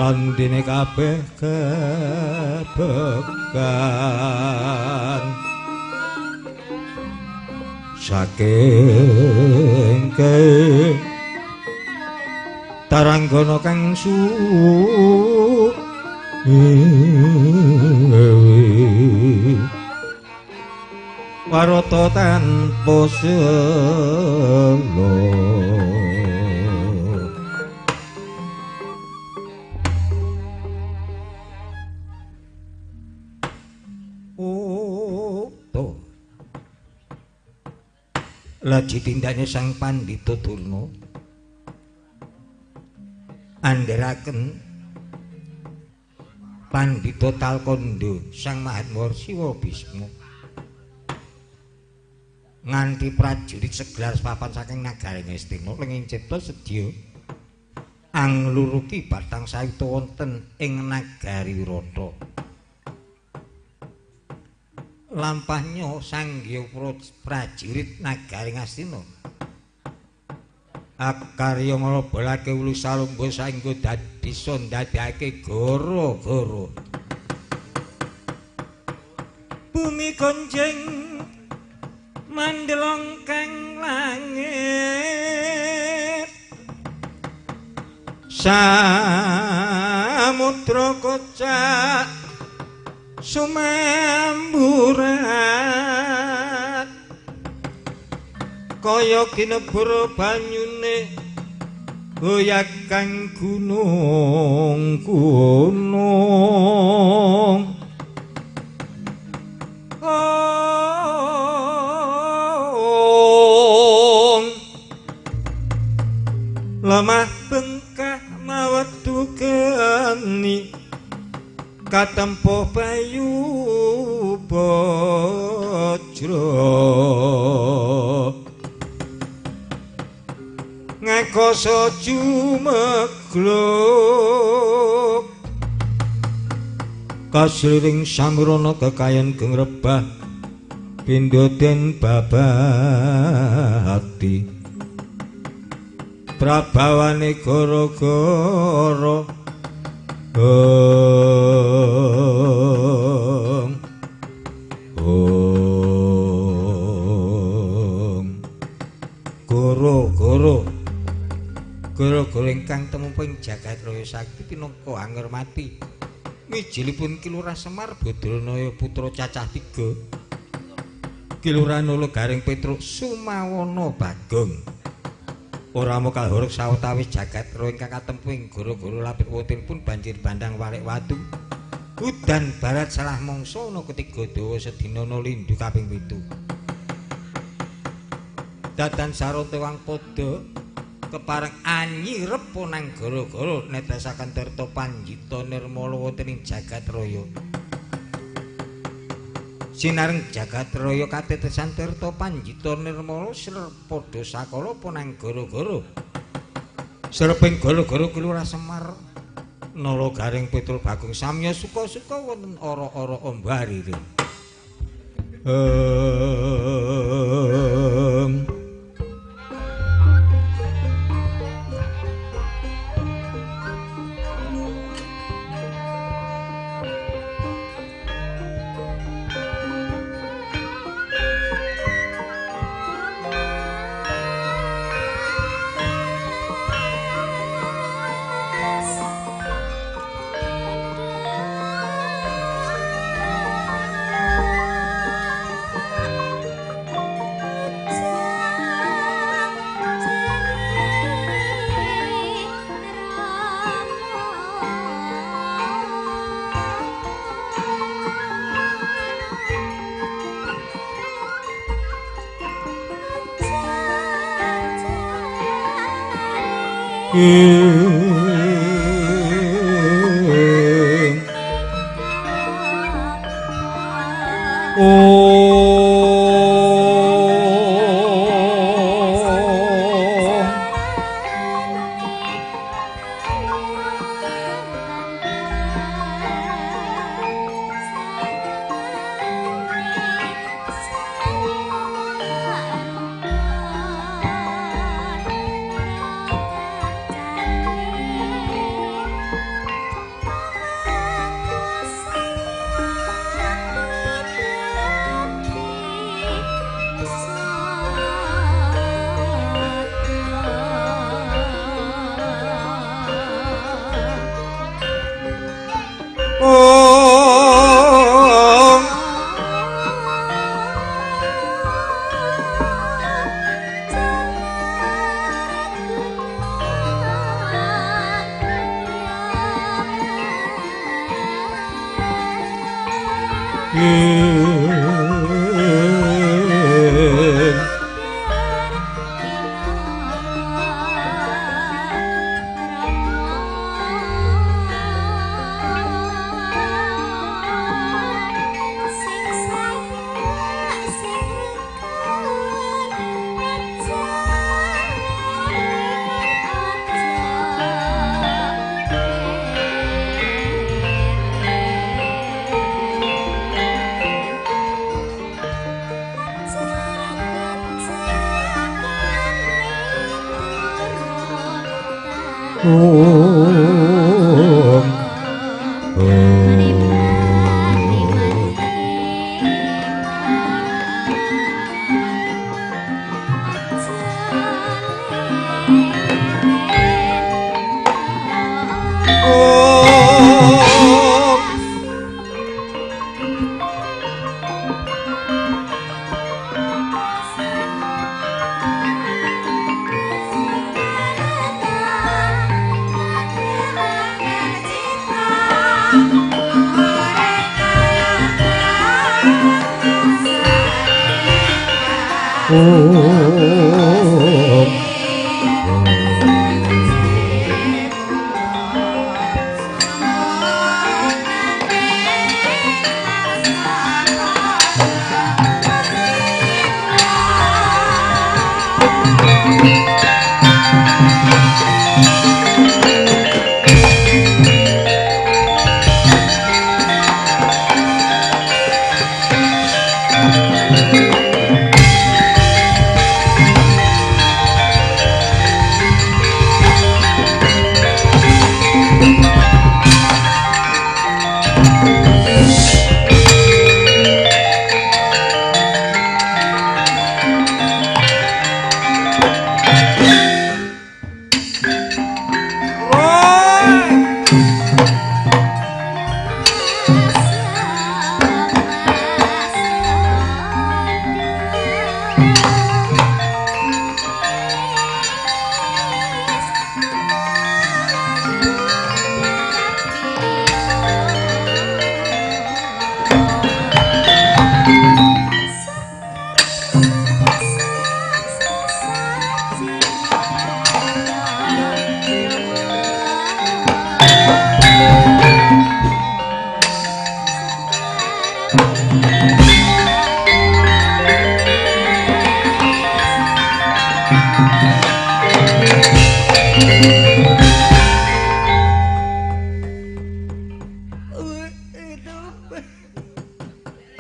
Randine kabeh kebekan saking ke taranggana kang suwi warata tanpa selo. Laji tindaknya sang Pandhita Durna andharaken Pandhita Talkandha sang Mahatma Siwa Bisma nganti prajurit segelar papan saking nagara Ngastina lenging cipta sedya angluruki batang sayuta wonten ing nagari Wirata. Lampahnya sangya prajurit nagari Ngastina akarya nglobolake wulu salungga saengga dadi ndadekake gara-gara bumi gonjeng mandelong kang langit samudra kocak sumamburat kaya kinebur banyune goyak kang gunung gunung. Lemah bengkah mawedu geni katempo bayu bajra ngakoso jumegluk kasliring samrana kekayan gengrebah pindha den babati prabawane gara-gara ong ong goro-goro goro-goro ingkang temuping jagat raya sakti pinangka angermati mijilipun Ki Lurah Semar Badranaya putra cacah tiga Ki Lurah Nala Gareng Petruk Sumawana Bagong. Ora mokal horeg sawetawis jagat raya ingkang katempu ing goro-goro lapik wontenipun banjir bandhang walik watu udan barat salah mangsa ana ketiga dawa sedina lindu kaping 7. Datan sarotewang padha kepareng anyirep nang goro-goro netesaken tirta panjita nirmala wonten ing jagat raya. Sinareng jagat raya katetesan tirta panjita nirmala srer padha sakala nang goro-goro. Sreping goro-goro Ki Lurah Semar Nala Gareng Petruk Bagong samya suka-suka wonten ora-ora ombarire.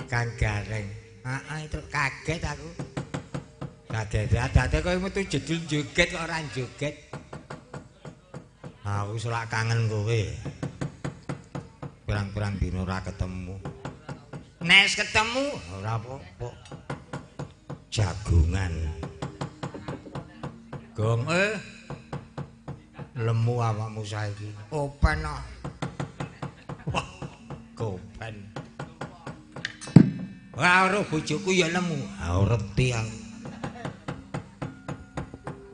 Kang Gareng. Heeh, itu kaget aku. Kaget-kaget kowe metu jedul joget kok ora joget. Aku selak kangen kowe. Pirang-pirang dina ora ketemu. Nek ketemu ora apa-apa. Jagongan. Gong lemu awakmu saiki. Open kok. Wah, gopen. Wah, ora bojoku ya lemu. Ha ngerti aku.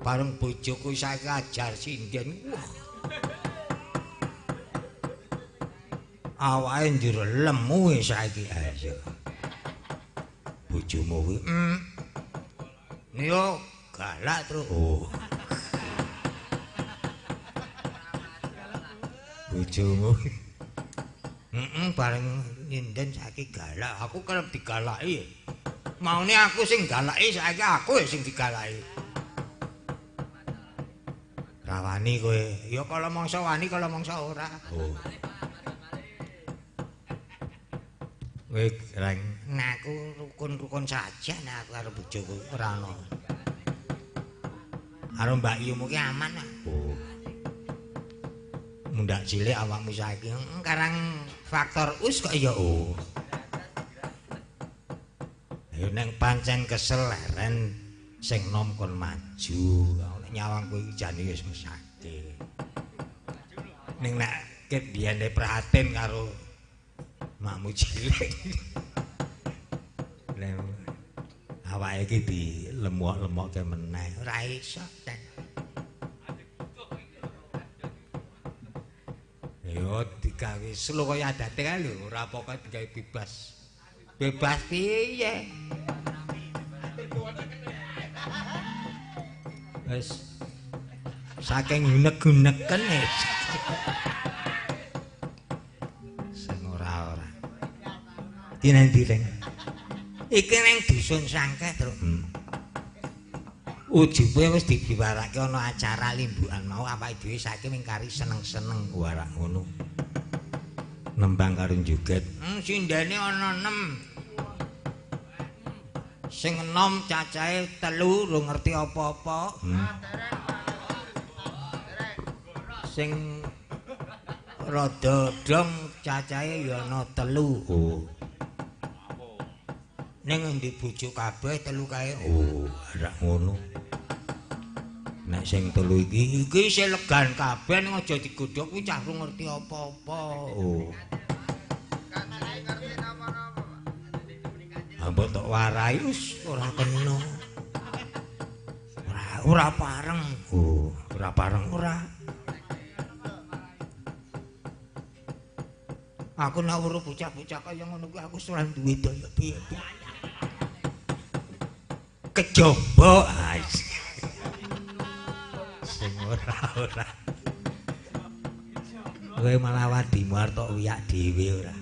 Bareng bojoku saiki ajar sinden. Wah. Awake njur lemu saiki. Ayo. Bojomu kuwi. Yo galak terus. Oh. Bojomu. Bareng nyinden saiki galak. Aku kerep digalaki. Maune aku sing galaki saiki aku sing digalaki. Rawani kowe. Ya kala mangsa wani kala mangsa ora. Oh. Kowe reng aku rukun-rukun saja nek aku karo bojoku ora ono. Karo Mbak Yumu ki aman ah. Oh. Mundak cilik awakmu saiki karang faktor us kok ya oh. Ya neng pancen kesel leren sing nom kon maju. Nek nyawang kowe iki jane wis mesake. Ning nek ket biyene prihatin karo makmu cilik. Lha awake iki dilemok-lemokke meneh ora iso. Yo digawe slow kaya adate kae lho, ora pokoke digawe bebas. Bebas piye? Wis saking unek-uneken wis. Sing ora-ora. Dinanti reng. Iki ning dusun Sangkeh, Truk. Ujube wis dibiwarake ana acara limbukan mau awake dhewe saiki mung kari seneng-seneng warak ngono. Nembang karo joget. Sindene ana 6. Sing enom cacahe 3 rung ngerti apa-apa. Sing rada dong cacahe ya ana 3. Oh. Ning endi bojo kabeh 3 kae. Oh, ora ngono. Nek sing 3 iki iki isih legan kabeh ning aja digodhog kuwi cah rung ngerti apa-apa. Oh. Mbok tok warai wis ora kena. Ora pareng. Oh, ora pareng ora. Aku nek weruh bocah-bocah kaya ngono kuwi aku ora duwe daya piye-piye. Kejaba sing ora-ora. Kowe malah wadimu arep tok wiyak dhewe ora.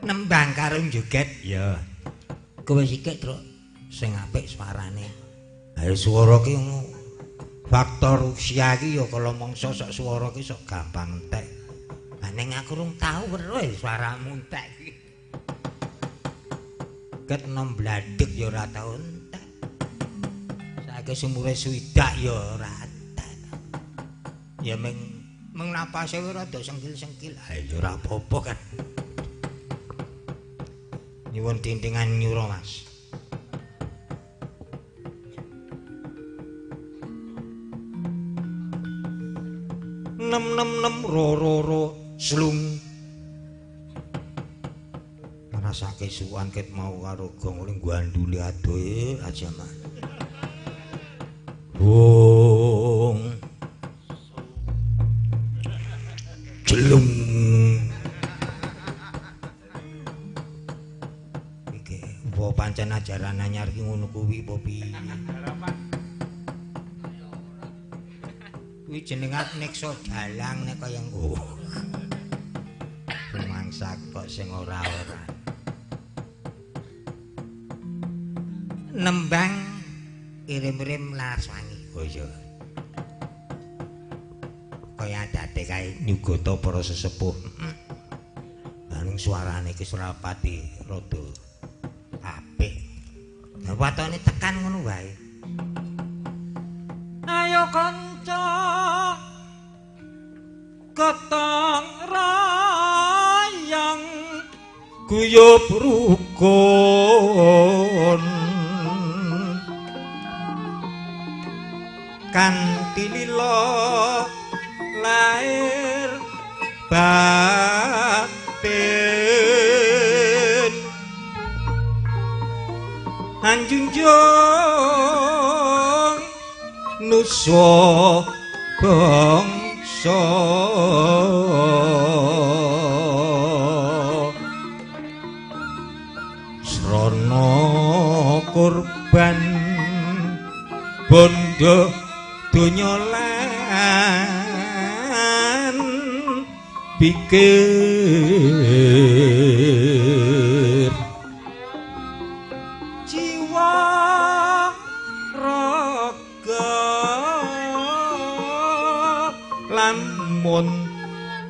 Nembang karo joget ya. Kowe sikik, Truk, sing apik suarane. Ha swara ki ngono. Faktor usia iki ya kala mangsa sok swara ki sok gampang entek. Lah ning aku rung tau weruh suaramu entek iki. Ket enom bladek ya ora tau entek. Saiki sumure swidak ya ora entek. Ya meng napase rada sengkil-sengkil. Ha ya ora apa-apa kan. Nyuwun tintingan nyura, Mas. Nem nem nem ro ro ro slung. Ngrasake suwan ket mau karo gong oleh ganduli adohe aja mah. Bung. Jelung. Iki apa pancen ajaran anyar ki ngono kuwi apa piye? Kuwi jenengan neksa dalang nek kaya ngono. Mangsa kok sing ora-ora. Nembang irim-irim laras wangi. Oh iya. Kaya adate kae nyugata para sesepuh. Lah ning suarane iki ora pati rada apik. Lah watone tekan ngono wae. Ayo kanca gotong royong guyub rukun kanthi lila lahir batin anjunjung nusa bangsa srana kurban bondo donya lan pikir jiwa raga lamun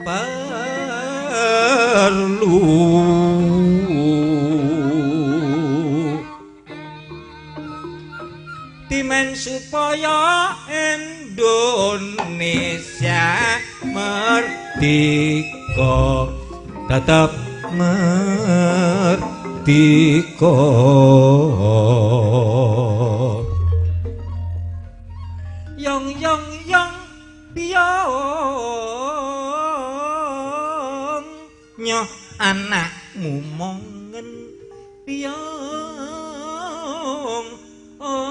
perlu timen supaya Indonesia merdeka tetap merdeka. Yong yong yong biyong nyoh anakmu mongen biyong oh.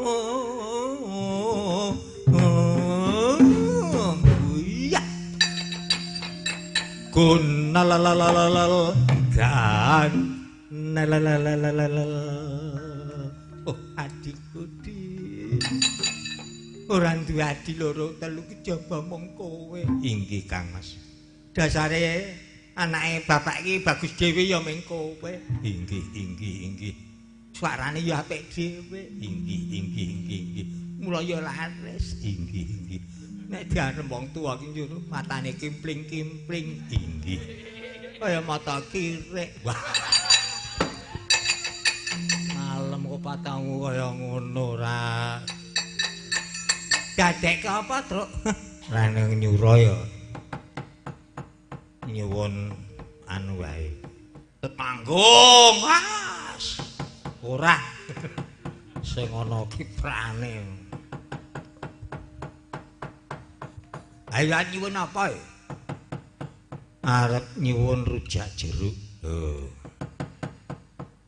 Oh, oh, oh. Gunalalalal gan nalalalalal. Oh adikku di. Ora duwe adi loro telu kejaba mung kowe. Inggih Kang Mas. Dasare anake bapak iki bagus dhewe ya mung kowe. Inggih inggih inggih. Suarane ya apik dhewe. Inggih inggih inggih inggih. Mula ya laris. Inggih inggih. Nek diarep wong tuwa ki njur matane kimpling-kimpling. Inggih. Kaya mata kirik. Wah. Malem kok patamu kaya ngono ra. Dadekke apa, Truk? Lanang nyura ya. Nyuwun anu wae. Tetanggung, Mas. Ora. Sing ana kiprane. Ayo nyuwun apa ya? Arep nyuwun rujak jeruk. Oh.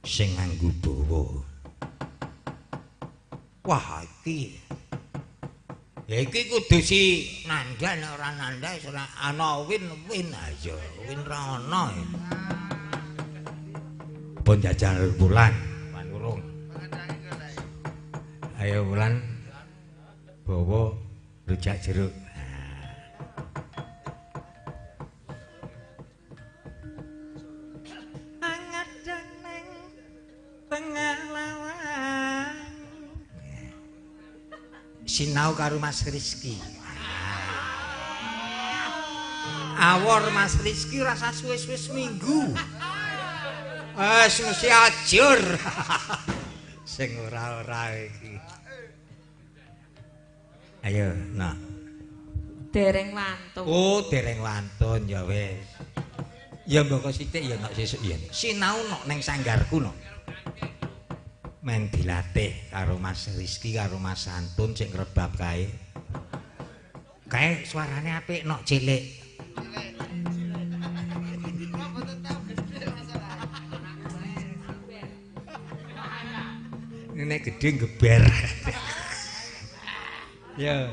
Sing nganggo bawa. Wah, iki. Ya iki kudu si nandha nek ora nandha wis ora ana win-win aja. Win ra ana. Pun jajal bulan, panurung. Ayo bulan bawa rujak jeruk. Angadang nang tengah lawang. Sinau karo Mas Rizky. Awor Mas Rizky rasa suwe-suwe seminggu. Wis mesti ajur. Sing ora-ora iki. Ayo, nah. Dereng wantun. Oh, dereng wantun ya wis. Ya mboko sithik ya nok sesuk ya. Sinau nok ning sanggarku nok. Men dilatih karo Mas Rizky karo Mas Santun sing ngrebab kae. Kae suarane apik nok cilik. Nek gedhe geber. Ya.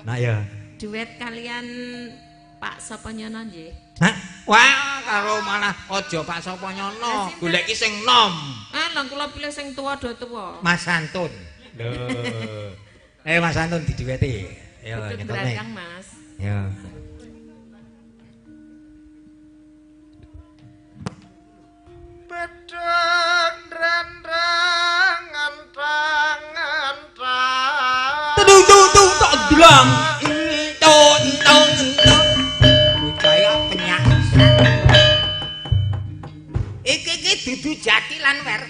Nak ya. Duet kalian Pak Soponyono nggih. Hah? Wah, karo malah aja Pak Soponyono, goleki sing nom. Ah, lha kula pilih sing tuwa do tuwa. Mas Santun. Lho. Mas Santun diduweti. Ayo nyetone. Mas. Ya. Bedhog rang-rang antang-antang. Tung tung tung tok dlang. Tung tung tung. Bocah penyak. Iki iki dudu jatilan wer.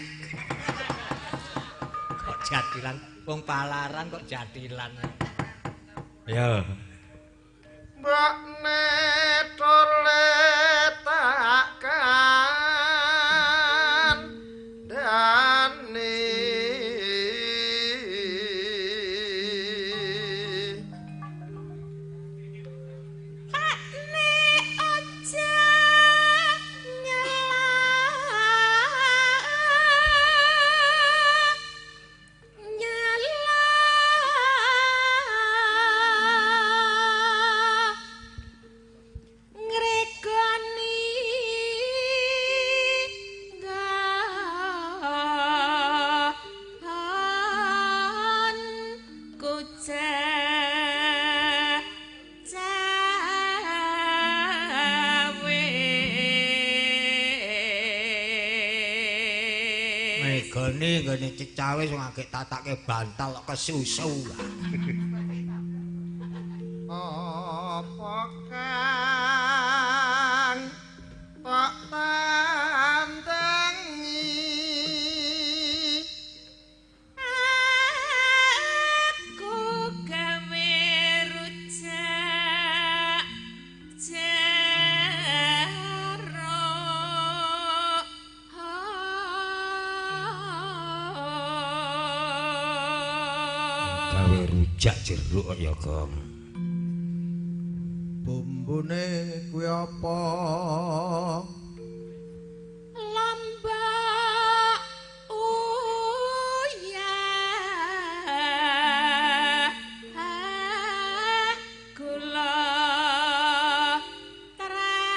Kok jatilan? Wong palaran kok jatilan. Ya. Mbok netole tak kandhane. Megane nggone cecawe sing agek tatake bantal kok kesusu. Apa kang tok tandengi aku gawe rujak jeruk. Gawe rujak jeruk ya, Gong. Bumbune kuwi apa? Lombok uyah gula terasi.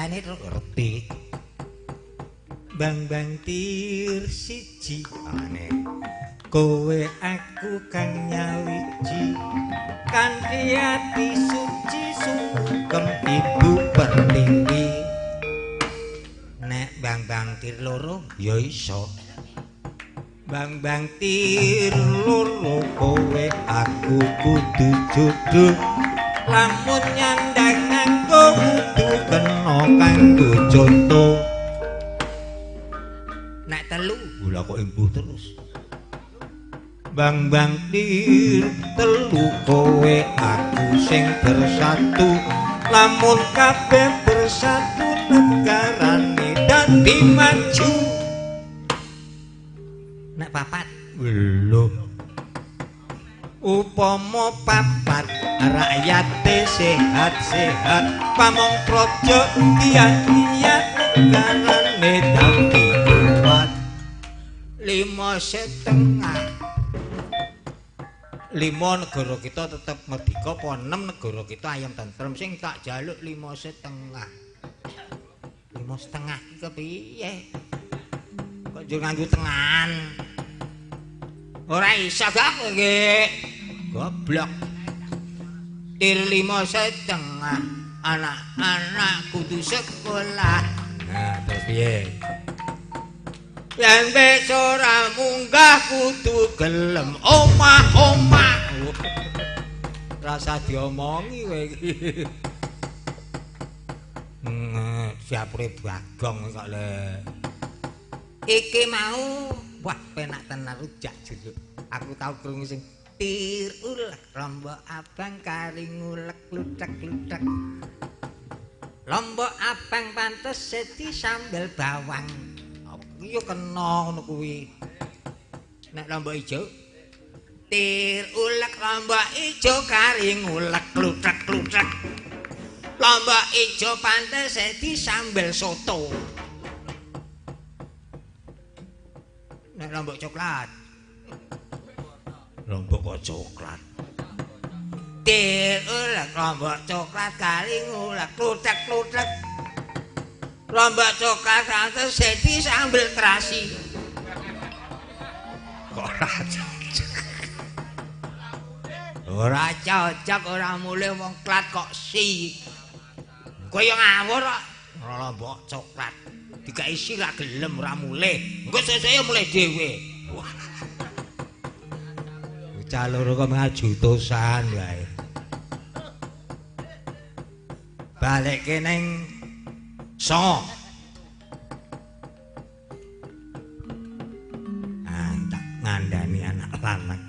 Ngerti. Bang-bang tir siji aneh. Kowe aku kang nyawiji kanthi ati suci sungkem ibu pertiwi. Nek bang-bang tir loro ya iso. Bang-bang tir loro kowe aku kudu jodoh. Lamun nyandang nganggo kudu kena kanggo conto. Nek telu lha kok imbuh terus. Bang-bang tir telu kowe aku sing bersatu. Lamun kabeh bersatu negarane dadi maju. Nek papat lho upama papat rakyate sehat-sehat pamong praja kiat-kiat negarane dadi kuat. 5,5 5 negara kita tetep merdeka apa 6 negara kita ayam tentrem sing tak jaluk 5,5. 5,5 iki kepiye? Kok njur nganggo tengahan? Ora iso gak kowe. Goblok. Tir 5,5 anak-anak kudu sekolah. Nah, terus piye? Yen wis ora munggah kudu gelem omah-omah. Rasa diomongi kowe iki. Siapure Bagong kok le. Iki mau wah penak tenan rujak jeruk. Aku tau krungu sing tir ulek lombok abang kari ngulek kluthek-kluthek. Lombok abang pantes sedi sambel bawang. Yo kena ngono kuwi. Nek lombok ijo tir ulek lombok ijo kari ngulek kluthek-kluthek. Lombok ijo pantes sedi sambel soto. Nek lombok coklat. Lombok kok coklat. Tir ulek lombok coklat kari ngulek kluthek-kluthek. Lombok coklat pantes sedi sambel terasi. Kok ora cocok. Ora cocok ora mulih wong klat kok si. Kowe yo ngawur kok. Lombok coklat dikai si ra gelem ora mulih. Engko sesuk mulih dhewe. Wah. Bocah loro kok ngajutosan wae. Balekke ning songo. Ah, tak ngandani anak lanang.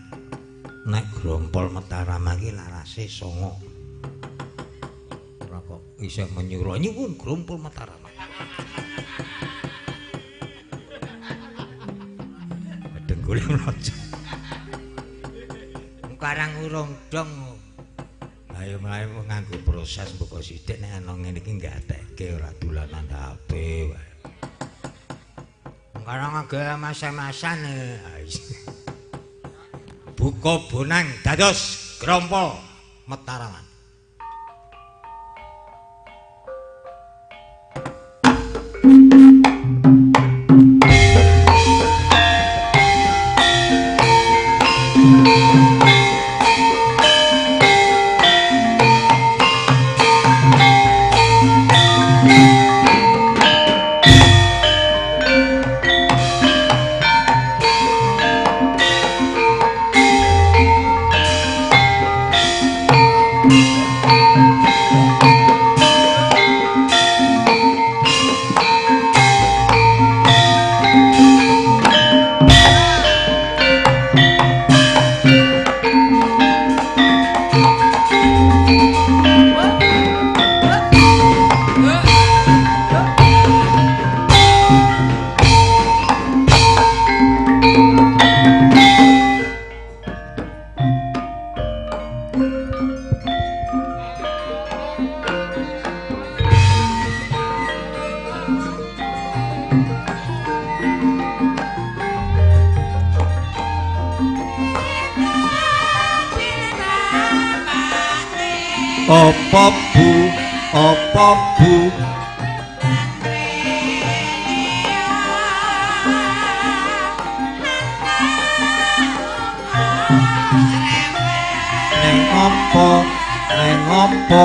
Nek grompol Mataram iki larase songo. Ora kok isih menyuruh nyuwun grompol Mataram. Dengkule mlocot. Karang urung dong. Ayo mlayu nganggo proses mboko sithik nek ana ngene iki gatekke ora dolanan HP wae. Karang agak masa-masan. Buka bonang dados grompol Mataraman. Apa bu? Apa bu? Neng apa? Neng apa?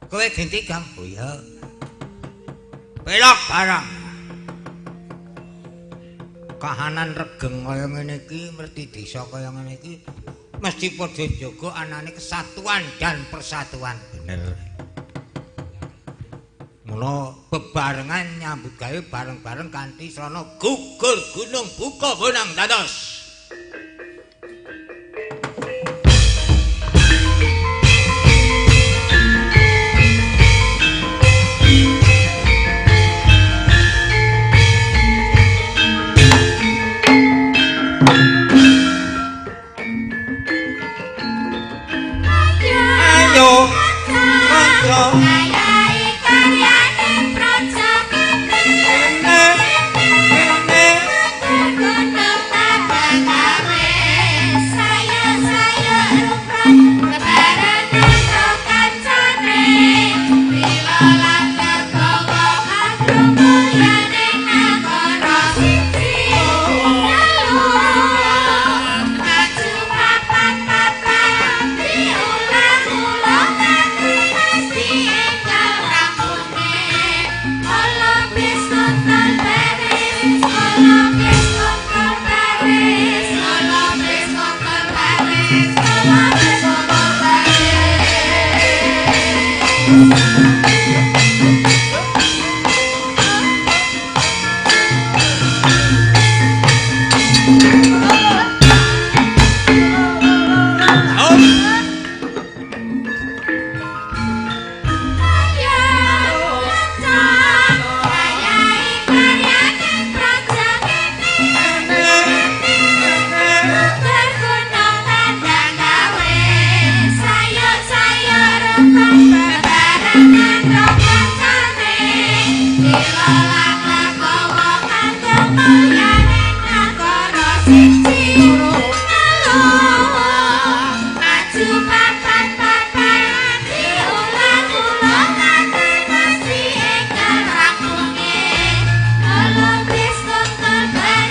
Kowe genti Kang? Oh iya. Pelok barang. Kahanan regeng kaya ngene iki, merti desa kaya ngene iki mesti padha njaga anane kesatuan dan persatuan. Bener. Mula bebarengan nyambut gawe bareng-bareng kanthi srana gugur gunung buka bonang dados. Ayo.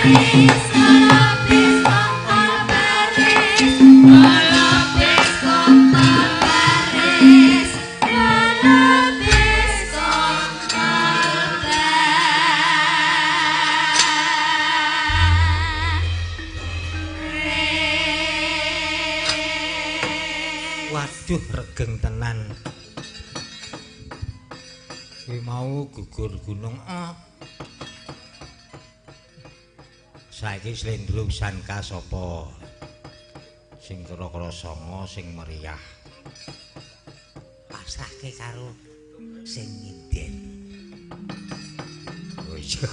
baris, kolobis kontol baris, kolobis kontol baris, kolobis kontol baris. Waduh, regeng tenan. Kuwi mau gugur gunung. Ah. Saiki slendro sanka sapa? Sing kira-kira sanga sing meriah. Pasrahke karo sing nyinden. Oh iya.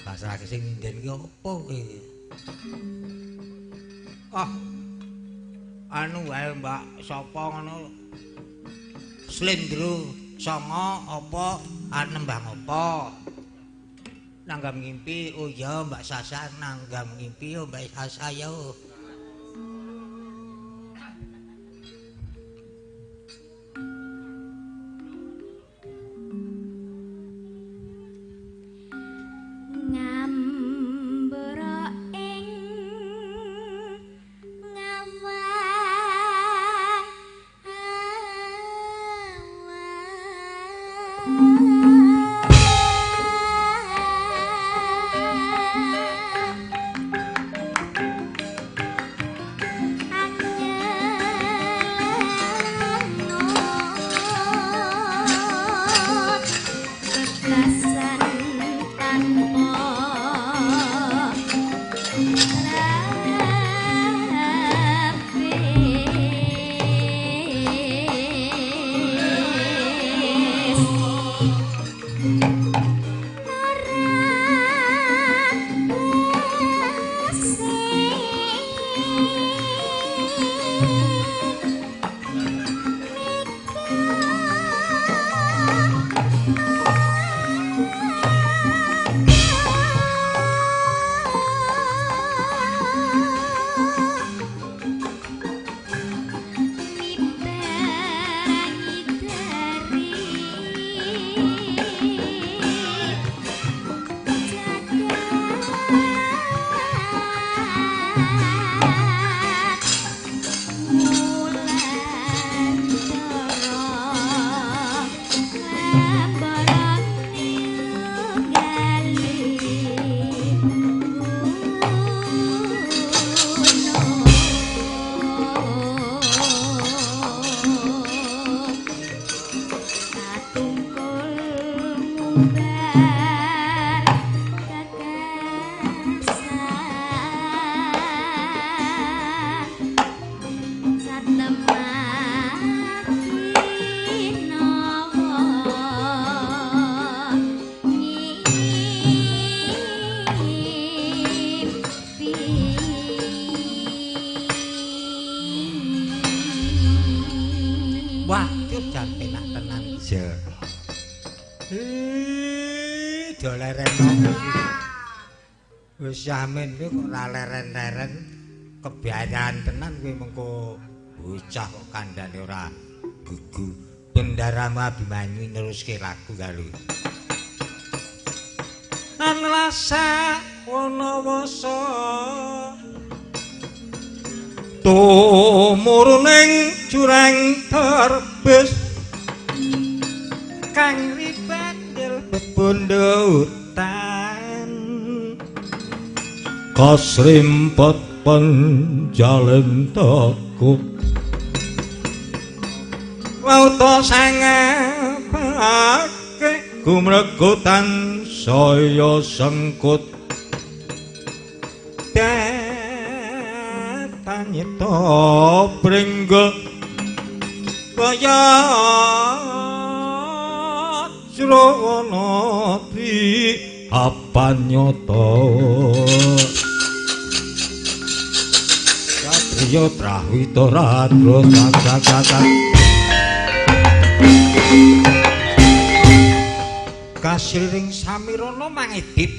Pasrahke sing nyinden ki apa kowe? Ah. Anu wae Mbak, sapa ngono? Slendro sanga apa arep nembang apa? Nanggam ngimpi, oh iya Mbak Sasa nanggam ngimpi, oh Mbak Sasa yo. Ngambara ing ngawang awang beblasan tanpa trapis. Ora Waduh, jan penak tenan. Je. Ih, do leren. Wis yamin kowe kok ora leren-leren. Kebiasaan tenan kowe mengko bocah kok kandhane ora gugu. Bendaramu Abimanyu neruske lagu karo. Anlasa wanawasa tumurun ing jurang terbes kang ribandel bebondo hutan kasrimpet penjalen tekuk wauta sangapake gumrego tansaya sengkut datanyita pringga kaya jrowana di apanyata satriya trahwita radra sakakak kasiring samirana mangedit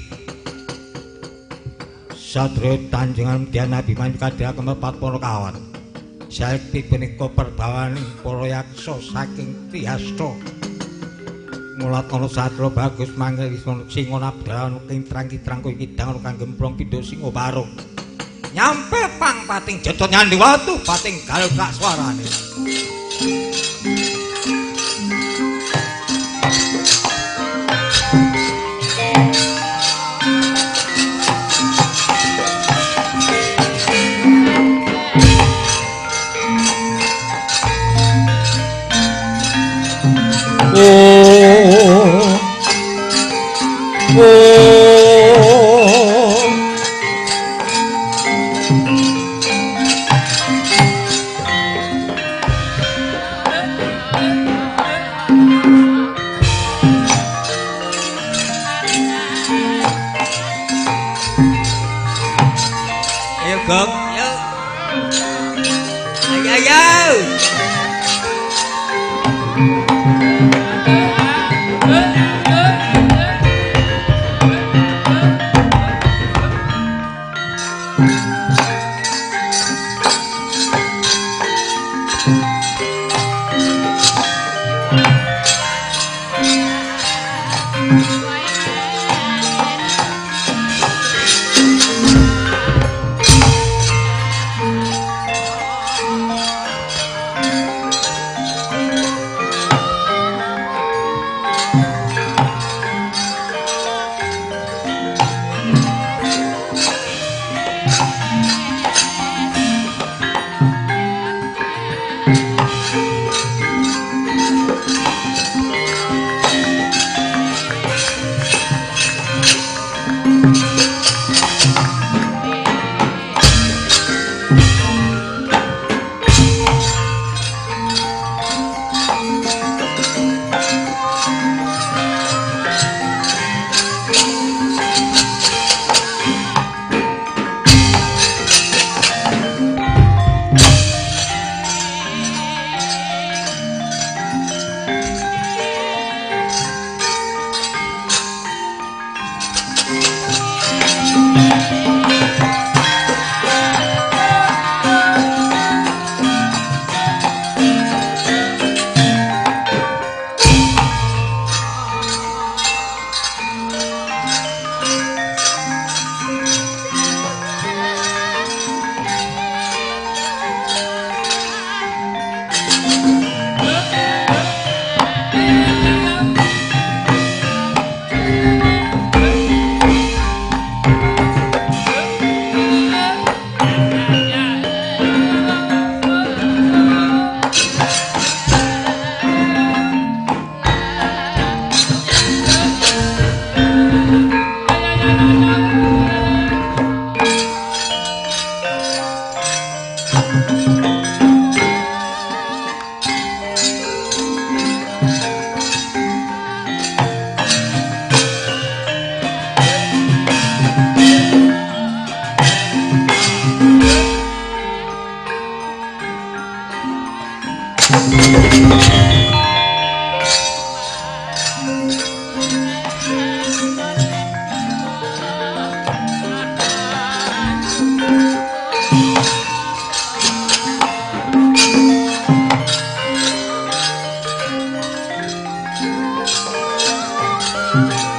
satriya tanjengan Dian Abimanyu kadhiraken mepat para kawan. Saekti punika perbawaning para yaksa saking Trihasta. Mulat ana satro bagus mangke sing ana abdalan kintrang-kintrang kowe kidang ana kang gemplong pindho sing barung. Nyampe pang pating jejot nyandi watu pating galak suarane. Oh, oh, ayo gong, ayo, ayo, ayo. Thank